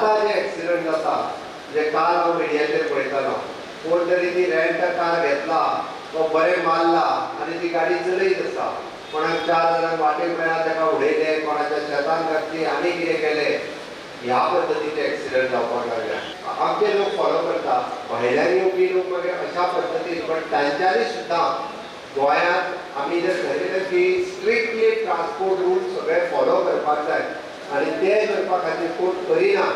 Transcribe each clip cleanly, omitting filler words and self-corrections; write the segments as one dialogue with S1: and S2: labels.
S1: आतां जे एक्सिडंट जाता, जे काल हांव मिडियाचेर पळयतालो, कोण तरी ती रेंट कार घेतला, तो बरें मारला आनी ती गाडी चलयत आसा. कोणाक 4 जाणांक वाटेक मेळ्ळा ताका उडयले, कोणाच्या शेतान घातली आनी कितें केलें. ह्या पद्दतीचे एक्सिडंट जावपाक लागल्या. आमचे लोक फॉलो करता, भायल्यान येवपी लोक मागीर अशा पद्दतीन, पण तांच्यांनी सुद्दां गोंयांत आमी जर धरलें की स्ट्रिक्टली ट्रान्सपोर्ट रूल सगळे फॉलो करपाक जाय आनी ते करपा खातीर कोण करिना.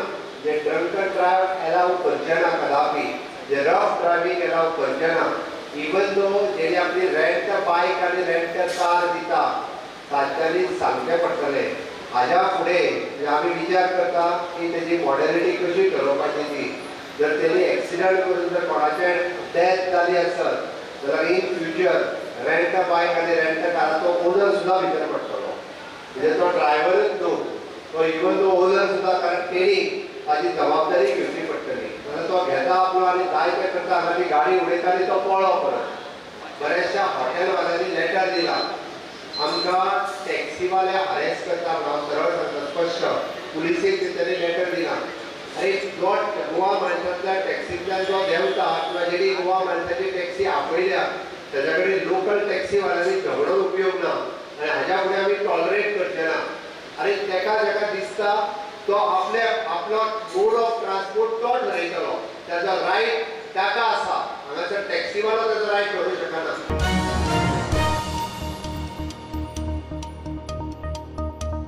S1: जे ड्रंकन ड्रायव्ह एलाव करचे ना कदापी, जे रफ ड्रायव्हींग एलाव करचे ना, इवन दो जेणी आपली रेंट बायक आनी रेंट कार दिता तांच्यांनी सांगचें पडटलें. हाज्या फुडें आमी विचार करता की तेजी मॉडेलिटी कशी ठरोवपाची ती. जर तेणी एक्सिडंट करून जर कोणाचें डेथ जाली आसत जाल्यार इन फ्युचर रेंट बायक आनी रेंट काराचो ओनर सुद्दां भितर पडटलो. म्हणजे तो ड्रायव्हरच न्हू, तो इवन तो ओनर सुद्दां, कारण तेणी ताजी जबाबदारी घेवची पडटली. जाल्यार तो घेता आपलो आनी जाय तें करता, हांगा ती गाडी उडयता आनी तो पळ्ळो परत. बऱ्याचशा हॉटेलवाल्यांनी लेटर दिला आमकां, टॅक्सीवाले हरेस करता म्हणून. हांव सरळ सांगता स्पश्ट, पुलिसेक तेंच्यांनी लेटर दिला. आनी जो गोवा माणसांतल्या टॅक्सींतल्यान जो देंवता किंवा जेणी गोवा माणसाची टॅक्सी आपयल्या तेज्या कडेन लोकल टॅक्सीवाल्यांनी झगडोन उपयोग ना आनी हाज्या फुडें आमी टॉलरेट करचे ना. आनी तेका जेका दिसता तो आपले आपलो मोड ऑफ ट्रान्सपोर्ट तो ठरयतलो, ताजो रायट ताका आसा. हांगासर टॅक्सीवालो ताजो